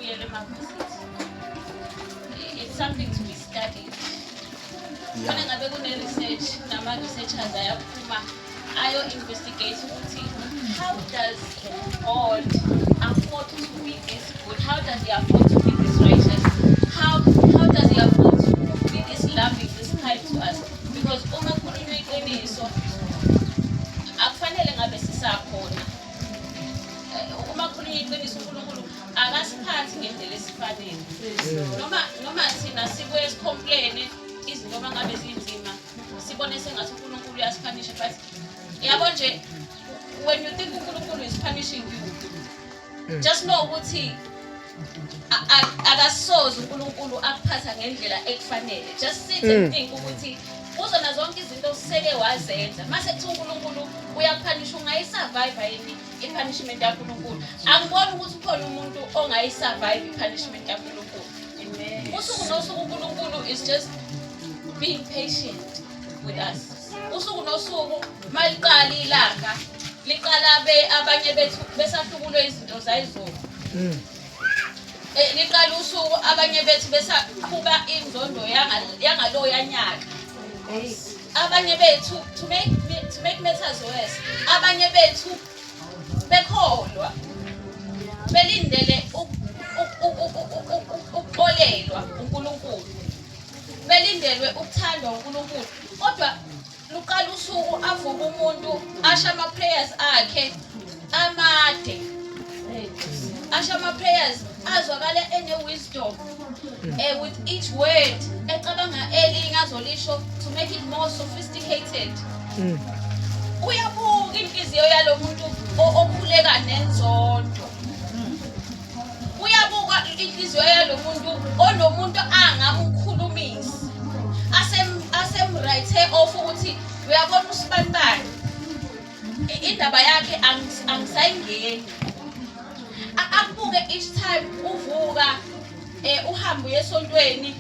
sibuyele ema-varsity. It's something to be studied. Kufanele ngabe kune-research, nama-researchers ayaphuma ayo-investigate ukuthi how does God afford to be this good? How does he afford to be this righteous? How does he afford to be this loving, this kind to us? Because uma kukhulunywa iqiniso, akufanele ngabe sisakhona. Uma kukhulunywa iqiniso, uNkulunkulu akasiphathi ngendlela esifanele. Noma thina sibuye si-complain izinto uma ngabe zinzima, sibone sengathi uNkulunkulu uyasi-punisha, but yabo nje, when you think uNkulunkulu is punishing you, just know ukuthi akasoze uNkulunkulu akuphatha ngendlela ekufanele. Just sit and think ukuthi kuzona zonke izinto oseke wazenza, mase kuthiwa uNkulunkulu uyaku-punisha, ungayi-survive yini i-punishment kaNkulunkulu? Angiboni ukuthi ukhona umuntu ongayi-survive i-punishment kaNkulunkulu. Usuku nosuku uNkulunkulu is just being patient with us. Usuku nosuku maliqala ilanga, liqala be abanye bethu besahlukulwe izinto zayizolo. Liqala usuku abanye bethu besaqhuba inzondo yangaloya nyaka. Abanye bethu, to make matters worse, abanye bethu bekholwa belindele ukuxolelwa uNkulunkulu, belindelwe ukuthandwa uNkulunkulu, kodwa luqala usuku avuka umuntu asha ama-prayers akhe amade, asha ama-prayers azwakale ene-wisdom, with each word ecabanga elinye azolisho to make it more sophisticated. Uyabuka inhliziyo yalo muntu okhuleka nenzondo, uyabuka inhliziyo yalo muntu onomuntu angamkhulumisi, asem-write off ukuthi uyabona usibanibani, indaba yakhe angisayingeni. Akubuke each time uvuka, uhambe uye esontweni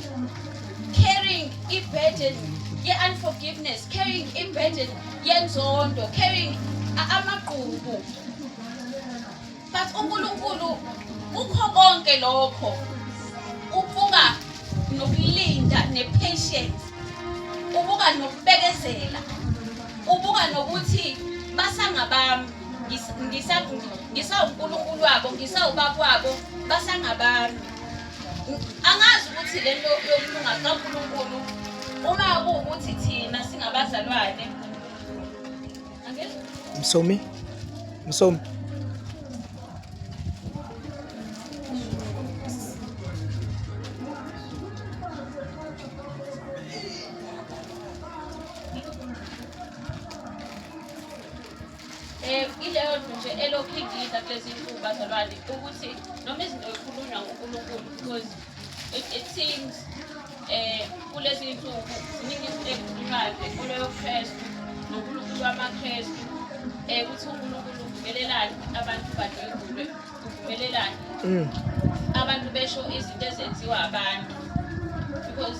carrying i-burden ye-unforgiveness, carrying i-burden yenzondo, carrying amagqubu, but uNkulunkulu kukho konke lokho ubuka nokulinda ne-patience, ubuka nokubekezela, ubuka nokuthi basangabami, ngisawuNkulunkulu wabo, ngisawubaba wabo, basangabami. Angazi ukuthi lento yokulunga kaNkulunkulu, uma kuwukuthi thina singabazalwane, angizwa. Msomi, Msomi. Ileyo nto nje elokhu ingidla kulezi nsuku, bazalwane, ukuthi noma izinto zikhulunywa ngoNkulunkulu, because it seems kulezi nsuku ziningi izinto ey'khulunywayo ngenkolo yobuKrestu noNkulunkulu wamaKrestu, ukuthi uNkulunkulu uvumelelani abantu badlwengulwe, uvumelelani abantu besho izinto ezenziwa abantu, because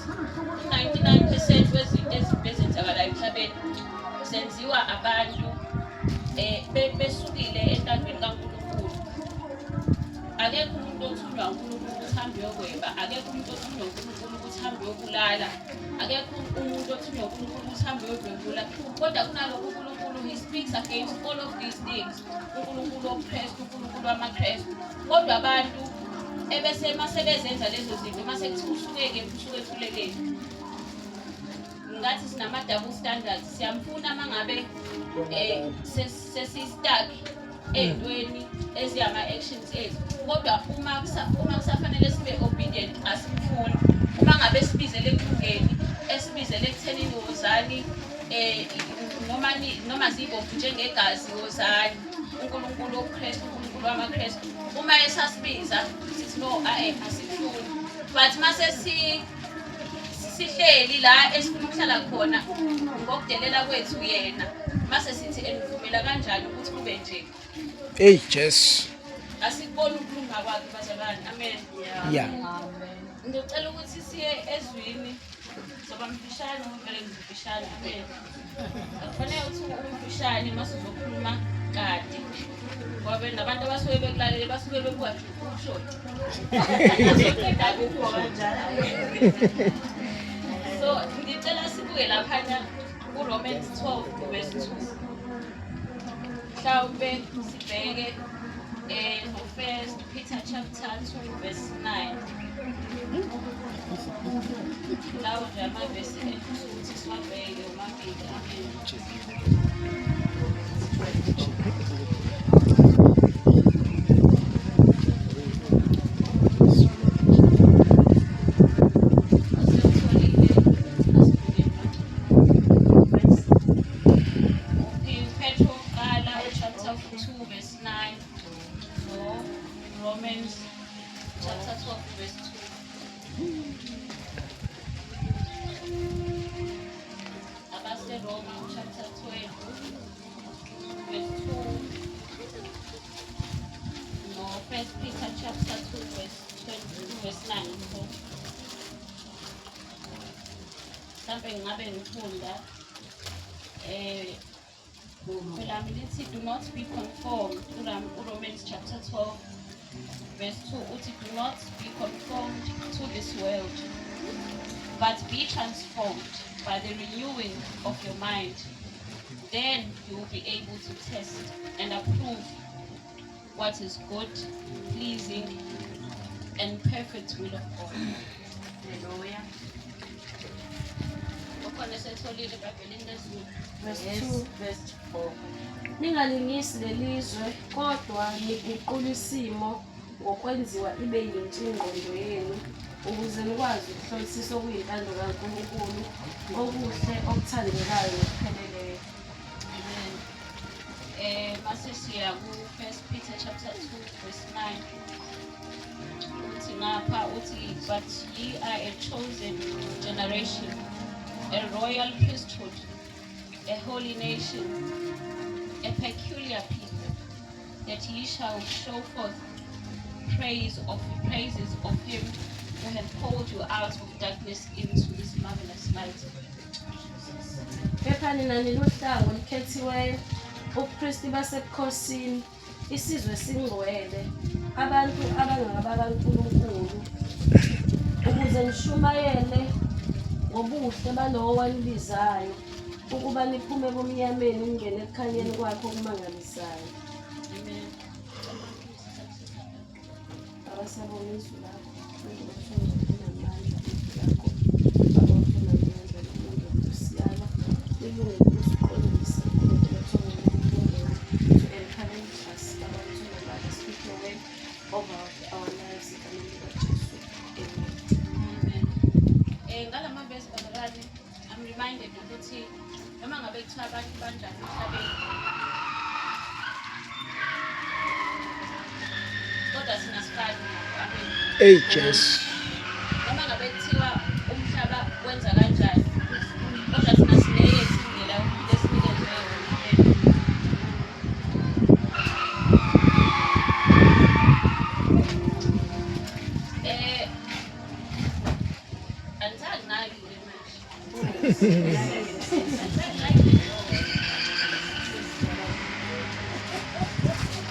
u-99% wezinto ezimbi ezenzakalayo emhlabeni zenziwa abantu besukile entandweni kaNkulunkulu. Akekho umuntu othunywa uNkulunkulu ukuthi hambe uyokweba, akekho umuntu othunywa uNkulunkulu ukuthi hambe uyobulala, akekho umuntu othunywa uNkulunkulu ukuthi hambe uyodlwengula, kodwa kunalokho uNkulunkulu, he speaks against all of these things, uNkulunkulu wobuKrestu, uNkulunkulu wamaKrestu, kodwa abantu ebese mase bezenza lezo zinto, mase kuthiwa usuke kephi, usuke ethulekeni. Ngathi sinama-double standards. Siyamfuna uma ngabe sesi-stuck ey'ntweni eziyama-actions ethu, kodwa uma kusafanele sibe obedient, asimfuni. Uma ngabe sibizele ekulungeni, esibizele ekuthenini wozani, noma zibomvu njengegazi, wozani, uNkulunkulu wobuKrestu, uNkulunkulu wamaKrestu, uma esasibiza sithi no, ae, asikufuni, but mase sihleli la esifuna ukuhlala khona ngokudelela kwethu yena, mase sithi enivumela kanjani ukuthi kube nje? Hey Jesu. Asikuboni ukulunga kwakhe, bazalwane. Amen. Ngicela ukuthi siye ezwini. Zoba mfishane ngoba vele ngizofishane. Amen. Akufanele ukuthi umfishane mase uzokhuluma. Kade ngoba nabantu abasuke bekulalele basuke bebuka nje ushoni. So ngicela sibuke laphana ku-Romans 12 verse 2. Mhlawumbe sibheke no-First Peter chapter 2 verse 9. Lawo nje amavesi engifisa ukuthi siwabheke omabili. Amen. Asewutholile, asibuke Petro wokuqala chapter 2 verse 9 no Romans chapter 12 verse 2. AbaseRoma chapter 12 verse 2 no First Peter chapter 2 verse 22 verse 9. So mhlambe ngingabe ngifunda phela lithi, "Do not be conformed." uRomans chapter 12 verse 2 uthi, "Do not be conformed to this world, but be transformed by the renewing of your mind. Then you will be able to test and approve what is good, pleasing and perfect will of God." Hallelujah. Okhona esetholile eBhayibhelini lesiZulu? Verse Yes, 2. Verse 4. Ningalingisi lelizwe, kodwa niguqule isimo ngokwenziwa ibe yintsha ingqondo yenu, ukuze nikwazi ukuhlolisisa okuyintando kaNkulunkulu, okuhle, okuthandekayo nokupheleleyo. Amen. Mase siya ku First Peter chapter 2 verse 9. Uthi ngapha uthi, "But ye are a chosen generation, a royal priesthood, a holy nation, a peculiar people, that ye shall show forth praise of praises of him who hath called you out of darkness into his marvelous light." Kepha nina niluhlanga olukhethiweyo, ubupristi basebukhosini, isizwe esingcwele, abantu abangabakaNkulunkulu, ukuze nishumayele ngobuhle balowo wanibizayo ukuba niphume ebumnyameni ningene ekukhanyeni kwakhe okumangalisayo. Amen. Baba, siyabonga izwi lakho. Linamandla izwi lakho. Baba, unamandla lilungele lilungele ukusiqondisa, lilungele to encourage us. Baba, unamandla. Speak your word over our lives egameni likaJesu. Amen. Amen. Ngalama verse bazalwane, I'm reminded ukuthi noma ngabe kuthiwa abantu banjani emhlabeni, kodwa thina sifani nabo. Amen. Hey Jesu. Noma ngabe kuthiwa umhlaba wenza kanjani, kodwa thina sineyethu indlela yokuphila esinikezwe yona. Amen. Angisakunaki ke manje. Angisakunaki.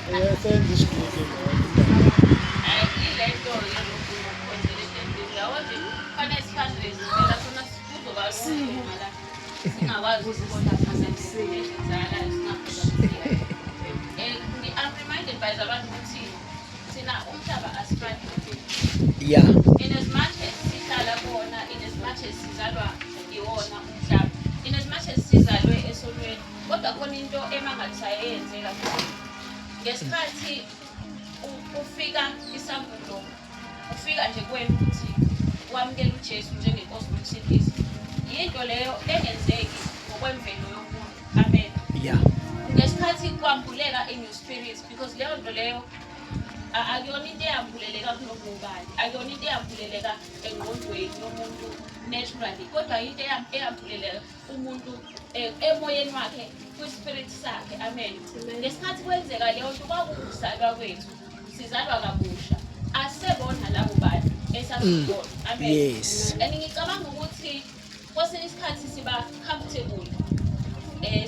Uyasenza isigidi. Hayi, ile nto yokukhonzela endlini yabo nje kufanele sifundraise phela sona kuzoba kunzima la singakwazi ukubona ezenzakalayo singaphazamiseka. I'm reminded by abantu ukuthi thina umhlaba asifani. In as much as sihlala kuwona, in as much as sizalwa iwona umhlaba, in as much as sizalwe esonweni, kodwa khona into emangalisayo eyenzeka futhi ngesikhathi ufika isambulo, ufika nje kuwena ukuthi wamukela uJesu njengenkosi nomsindisi, yinto leyo engenzeki ngokwemvelo yomuntu. Amen. Ngesikhathi kwambuleka in your spirit, because leyo nto leyo akuyona into eyambuleleka kunoma ubani, akuyona into eyambuleleka engqondweni yomuntu naturally, kodwa into eyambuleleka umuntu emoyeni wakhe, kwi-spirit sakhe. Amen. Ngesikhathi kwenzeka leyo nto kwakuwukuzalwa kwethu, sizalwa kabusha, asebona labo bantu esasibona. Amen. And ngicabanga ukuthi kwesinye isikhathi siba comfortable,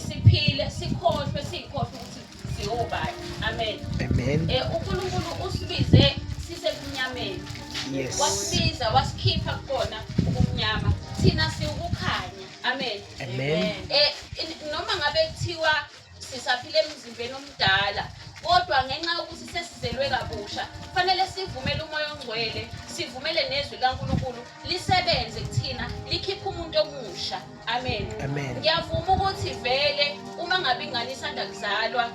siphile sikhohlwe, sikhohlwe ukuthi siwobani. Amen. Amen. UNkulunkulu usibize sisebumnyameni. Yes. Wasibiza wasikhipha kukona ubumnyama. Thina siwukukhanya. Amen. Amen. Noma ngabe kuthiwa sisaphila emzimbeni omdala, kodwa ngenxa yokuthi sesizelwe kabusha, kufanele sivumele uMoya oNgcwele, sivumele nezwi likaNkulunkulu lisebenze kuthina, likhiphe umuntu omusha. Amen. Amen. Ngiyavuma ukuthi vele uma ngabe ingane isanda kuzalwa,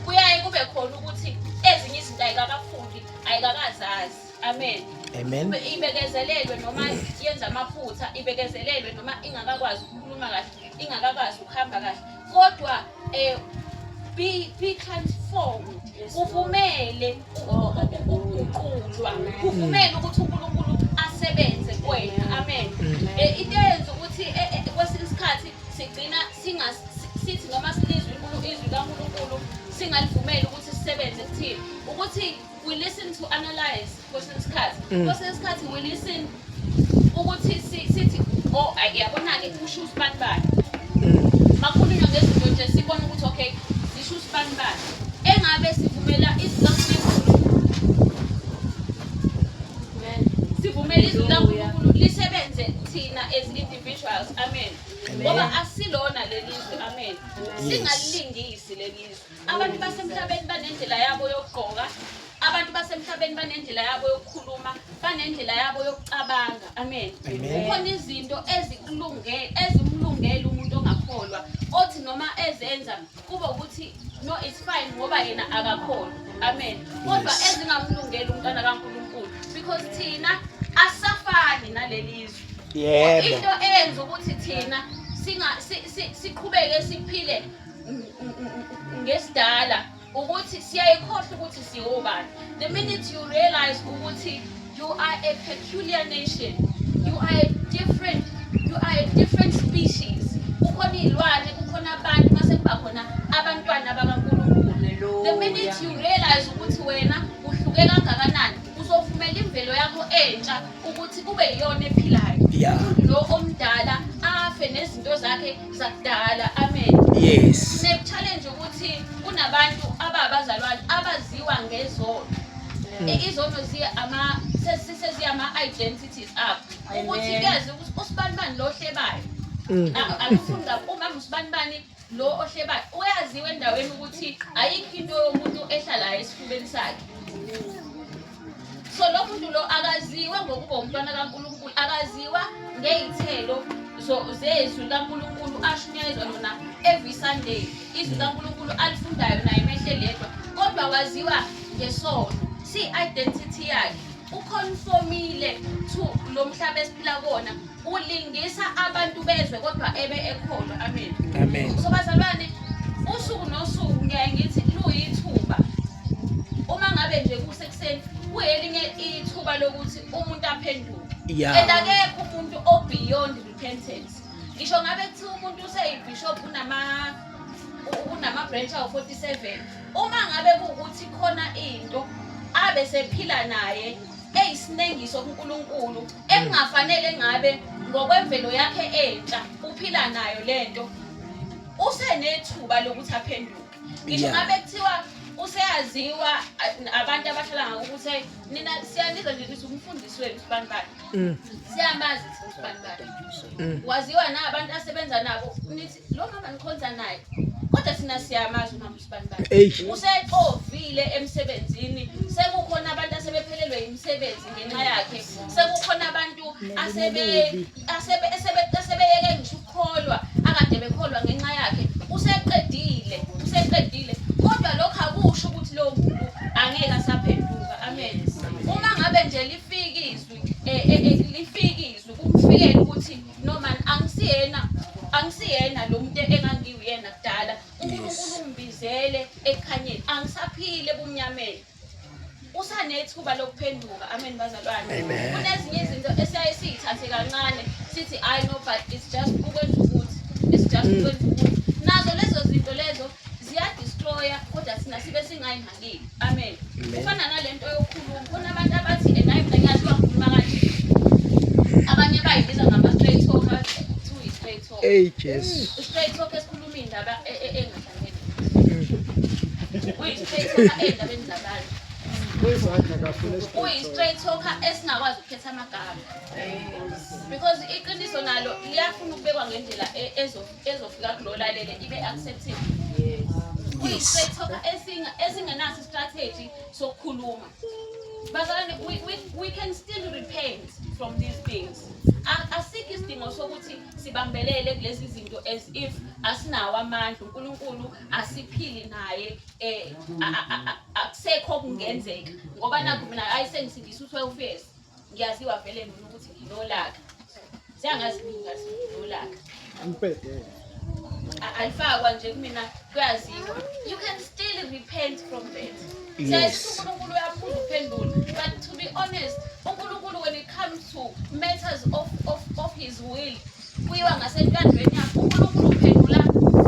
kuyaye kube khona ukuthi ezinye izinto ayikakafundi, ayikakazazi. Amen. Amen. Ibekezelelwe noma yenza amaphutha, ibekezelelwe noma ingakakwazi ukukhuluma kahle, ingakakwazi ukuhamba kahle, kodwa be transformed. Uvumele ukuguqulwa, uvumele ukuthi uNkulunkulu asebenze kuwena. Amen. Into eyenza ukuthi kwesinye isikhathi sigcina sithi noma silizwe izwi likaNkulunkulu singalivumeli ukuthi sisebenze kuthina, ukuthi we listen to analyze kwesinye isikhathi. Kwesinye isikhathi we listen ukuthi sithi, oh, yabona-ke kusho usibani bani. Makhulunywa ngezinto nje sibona ukuthi okay, zisho usibani bani. Engabe sivumela izwi likaNkulunkulu, sivumela izwi likaNkulunkulu lisebenze thina as individuals. Amen. Ngoba asilona leli zwe. Amen. Singalilingisi leli zwe. Abantu basemhlabeni banendlela yabo yokugqoka, abantu basemhlabeni banendlela yabo yokukhuluma, banendlela yabo yokucabanga. Amen. Kukhona izinto ezikulungele, ezimlungele umuntu ongakholwa, othi noma ezenza kube ukuthi no, it's fine ngoba yena akakholwa. Amen. Kodwa ezingamlungeli umntwana kaNkulunkulu, because thina asafani naleli zwe. Into eyenza ukuthi thina siqhubeke siphile ngesidala ukuthi siyayikhohlwa ukuthi siwobani. The minute you realize ukuthi you are a peculiar nation, you are a different species. Kukhona iy'lwane, kukhona abantu, mase kuba khona abantwana bakaNkulunkulu. The minute you realize ukuthi wena uhluke kangakanani, uzovumela imvelo yakho entsha ukuthi kube yiyona ephilayo. Umuntu lo omdala afe nezinto zakhe zakudala. Amen. Sine-challenge ukuthi kunabantu ababazalwane abaziwa ngezono. Izono seziyama-identities abo, ukuthi kuyazi ukuthi usibanibani lo ohlebayo. Angifuni kabi, umama usibanibani lo ohlebayo uyaziwa endaweni ukuthi ayikho into yomuntu ehlalayo esifubeni sakhe. So lo muntu lo akaziwe ngokuba umntwana kaNkulunkulu, akaziwa ngey'thelo zezwi likaNkulunkulu ashunyayezwa lona every Sunday, izwi likaNkulunkulu alifundayo naye mehleli yedwa, kodwa waziwa ngesono. Si-identity yakhe, uconformile to lo mhlaba esiphila kuwona, ulingisa abantu bezwe kodwa ebe ekholwa. Amen. Amen. So bazalwane, usuku nosuku ngiyaye ngithi luyithuba. Uma ngabe nje kusekuseni, kuyelinye ithuba lokuthi umuntu aphenduke. And akekho umuntu o-beyond repentance. Ngisho ngabe kuthiwa umuntu useyibishop, unama-branch awu-47, uma ngabe kuwukuthi khona into abe sephila naye eyisinengiso kuNkulunkulu ekungafanele ngabe ngokwemvelo yakhe entsha uphila nayo lento, usenethuba lokuthi aphenduke. Ngisho ngabe kuthiwa useyaziwa abantu abahlala ngakubo ukuthi nina siyanizwa nje nithi umfundisi wethu sibani bani, siyamazi thina usibani bani, waziwa nabantu asebenza nabo, nithi lo mama nikhonza naye, kodwa thina siyamazi umama usibani bani. Usexovile emsebenzini, sekukhona abantu asebephelelwe imisebenzi ngenxa yakhe, sekukhona abantu asebeyeke ngisho ukukholwa akade bekholwa ngenxa yakhe. Useqedile, useqedile, kodwa lokho akusho ukuthi lowo muntu angeke asaphenduka. Amen. Uma ngabe nje lifika izwi, lifika izwi kumfikele ukuthi no man, angisiyena lo muntu engangiwuyena kudala, uNkulunkulu ungibizele ekukhanyeni, angisaphile ebumnyameni, usanethuba lokuphenduka. Amen bazalwane. Amen. Kunezinye izinto esiyaye siyithathe kancane, sithi I know, but it's just ukwenza ukuthi, it's just ukwenza ukuthi, nazo lezo zinto lezo ziyadestroya, kodwa thina sibe singayinakile. Amen. Amen. Kufana nalento yokukhuluma, khona abantu abathi nayi mina ngiyaziwa ngikhuluma kanje, abanye bayibiza ngama-straight talk, kuthiwa i-straight talk. Hey Jesu. I-straight talk esikhuluma iy'ndaba engahlangene. Uyi-straight talker ey'ndabeni zabantu. Uyi-straight talker esingakwazi ukukhetha amagama. Because iqiniso nalo liyafuna ukubekwa ngendlela ezofika kulo lalele ibe accepted. Uyi-straight talker esingenaso i-strategy sokukhuluma. Bazalwane, we can still repent from these things. Asikho isidingo sokuthi sibambelele kulezi zinto as if asinawo amandla. uNkulunkulu asiphili naye, akusekho okungenzeka ngoba nakho mina ayisengisindisa u-12 years, ngiyaziwa vele mina ukuthi nginolaka. Siyangazi mina ngathi nginolaka. Alifakwa nje kumina, kuyaziwa. You can still repent from that. Siyazi uNkulunkulu uyaphuza ukuphendula, but to be honest, uNkulunkulu when it comes to matters of his will, kuyiwa ngasentandweni yakhe, uNkulunkulu uphendula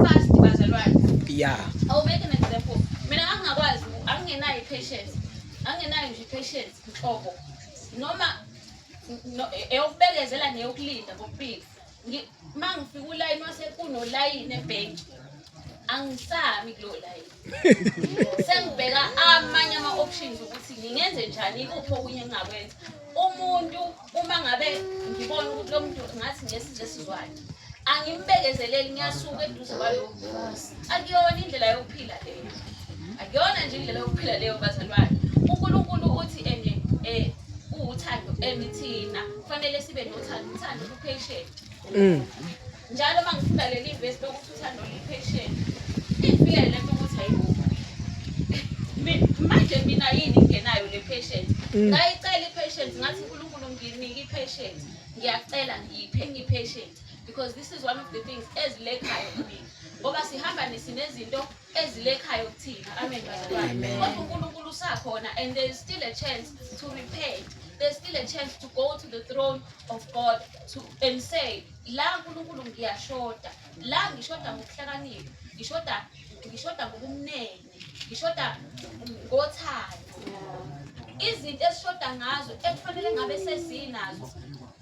fast, bazalwane. I will make an example. Mina angingakwazi, angingenayo i-patience, angingenayo nje i-patience nhlobo, noma eyokubekezela neyokulinda kokubili. Ma ngifika ulayini wase kunolayini ebhenki, angisami kulowo layini, sengibheka amanye ama-options ukuthi ngingenze njani, ikuphi okunye engingakwenza. Umuntu uma ngabe ngibona ukuthi lo muntu ngathi ngesize sizwane, angimbekezeleli, ngiyasuka eduze kwalowo muntu. Akuyona indlela yokuphila leyo, akuyona nje indlela yokuphila leyo, bazalwane. UNkulunkulu uthi ene uwuthando, and thina kufanele sibe nothando. Uthando lu-patient. Njalo uma ngifunda leli vesi lokuthi uthando lu-patient, ifike le nto ukuthi hayibo, manje mina yini ngingenayo le patience? Ngayicela i-patience, ngathi, "uNkulunkulu, nginike i-patience, ngiyacela, ngiphe i-patience," because this is one of the things ezilekhayo kumina, ngoba sihamba sinezinto ezilekhayo kuthina. Amen, bazalwane. Kodwa uNkulunkulu usakhona, and there is still a chance to repent. There's still a chance to go to the throne of God to and say, "La uNkulunkulu ngiyashoda, la ngishoda ngokuhlakanipha, ngishoda ngobumnene, ngishoda ngothando." Izinto esishoda ngazo ekufanele ngabe sesinazo,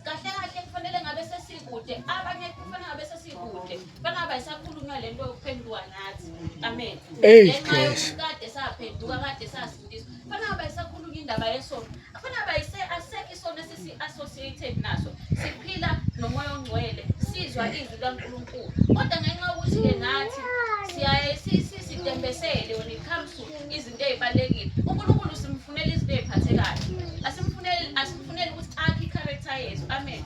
kahle kahle kufanele ngabe sesikude, abanye kufanele ngabe sesikude, kufanele ngabe ayisakhulunywa le nto yokuphenduka nathi. Amen. Ngenxa yokuthi kade saphenduka, kade sasindiswa, kufanele ngabe ayisakhulunywa indaba yesono, kufanele ngabe asekho isono esisi-associated naso, siphila noMoya oNgcwele, sizwa izwi likaNkulunkulu. Kodwa ngenxa yokuthi-ke nathi siyaye sidembesele when it comes to izinto ey'balulekile, uNkulunkulu simfunela izinto ey'phathekayo, asimfuneli ukuthi akhe i-character yethu. Amen.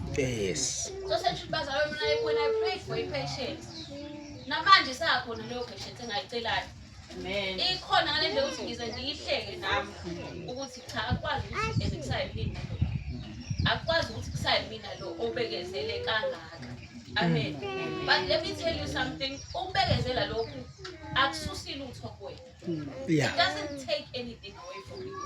So sengisho ukuthi, bazalwane, mina when I prayed for i-patience, namanje sakhona leyo patience engayicelayo. Amen. Ikhona ngale ndlela ukuthi ngize ngiyihleke nami ukuthi cha, akwazi ukuthi and kusayimina lo, akwazi ukuthi kusayimina lo obekezele kangaka. Amen. But let me tell you something, ukubekezela lokhu akususi lutho kuwena. It doesn't take anything away from you.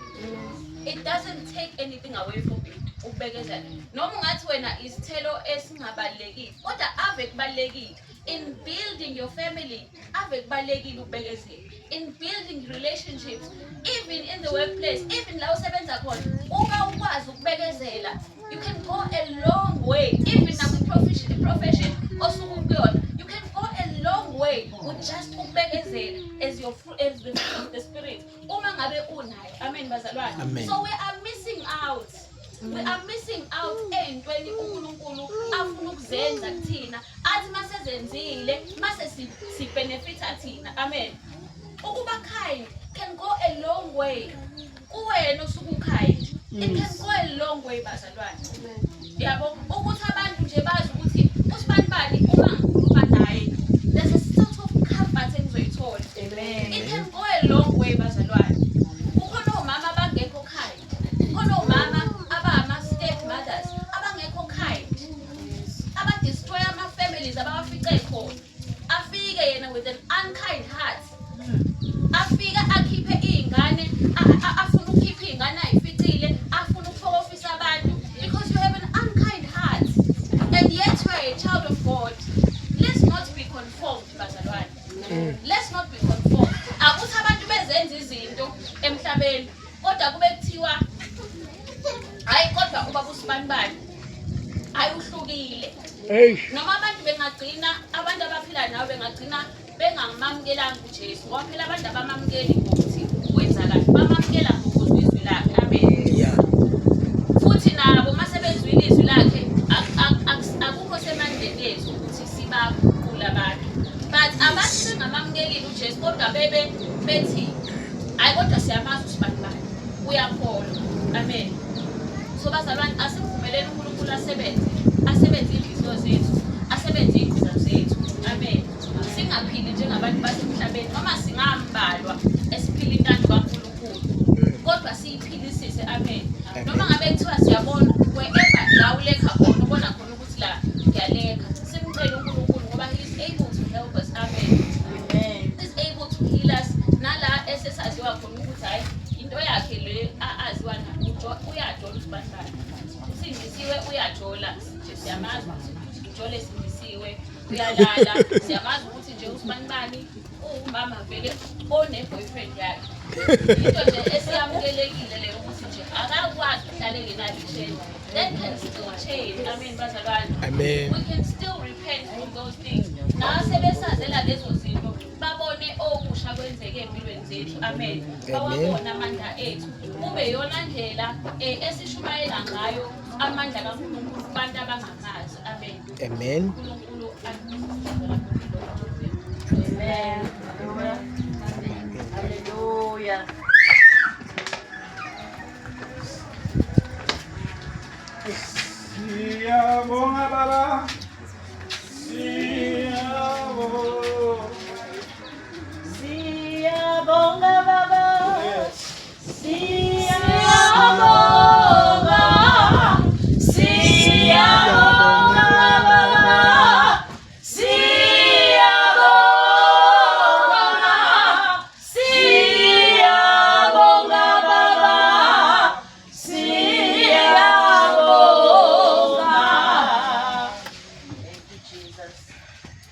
It doesn't take anything away from you ukubekezela. Noma ungathi wena isithelo esingabalulekile, kodwa ave kubalulekile in building your family, ave kubalulekile ukubekezela in building relationships, even in the workplace, even la usebenza khona. Uma ukwazi ukubekezela, you can go a long way. Even nakwi-profession osuke kuyona, you can go a long way with just ukubekezela as the fruit of the Spirit, uma ngabe unayo. Amen, bazalwane. Amen. So we are missing out, we are missing out ey'ntweni uNkulunkulu afuna ukuzenza kuthina, athi masezenzile mase sibenefitha thina. Amen. Ukuba kind can go a long way kuwena osuke u-kind. It can go a long way, bazalwane, yabo, ukuthi abantu nje bazi ukuthi usibani bani, uma ngikhuluma naye, there's a sort of comfort engizoyithola. Amen. It can go a long way, bazalwane. Kukhona omama abangekho kind, kukhona omama abama-step mothers abangekho kind, abadestroy ama-families abawafice khona. Afike yena with an unkind heart, afike akhiphe iy'ngane, afune ukukhipha iy'ngane ayificile, afune ukufokofisa abantu, because you have an unkind heart and yet you are a child of God. Let's not be conformed, bazalwane. Let's not be conformed. Akuthi abantu bezenza izinto emhlabeni, kodwa kube kuthiwa, "Hayi, kodwa ubaba usibanibani, hayi, uhlukile." Hey. Noma abantu bengagcina, abantu abaphila nawe bengagcina. Bengamamukelanga uJesu, ngoba phela abantu abamamukeli ngokuthi wenza kahle, bamamukela ngokuzwa izwi lakhe. Amen. Futhi nabo uma sebezwile izwi lakhe, akukho semandleni ethu ukuthi sibaguqule abantu. But abantu bengamamukelile uJesu, kodwa bebe bethi hayi, kodwa siyamazi usibanibani, uyakholwa. Amen. So bazalwane, asivumeleni uNkulunkulu asebenze, asebenze iy'nhliziyo zethu, asebenze iy'ngqondo zethu. Amen. Singaphili njengabantu basemhlabeni, noma singambalwa esiphila intando kaNkulunkulu, kodwa siyiphilisise. Amen. Noma ngabe kuthiwa siyabona wherever la ulekha khona, ubona khona ukuthi la ngiyalekha, simcele uNkulunkulu, ngoba he is able to help us. Amen. He is able to heal us. Nala esesaziwa khona ukuthi hhayi, into yakhe le aziwa, uyajola usibanibani, usindisiwe, uyajola nje, siyamazi ukuthi ujole sindisiwe, uyalala, siyamazi ukuthi nje usibanibani uwumama vele one-boyfriend yakhe. Into nje esiyamukelekile leyo, ukuthi nje akakwazi ukuhlala engenalo isheni. That can still change. Amen, bazalwane. Amen. We can still repent from those things. Nasebesazela lezo zinto, babone okusha kwenzeke empilweni zethu. Amen. Bawabona amandla ethu, kube yona ndlela esishumayela ngayo amandla kaNkulunkulu kubantu abangamazi. Amen. Amen. UNkulunkulu anibusise. Amen. Hallelujah. Hallelujah.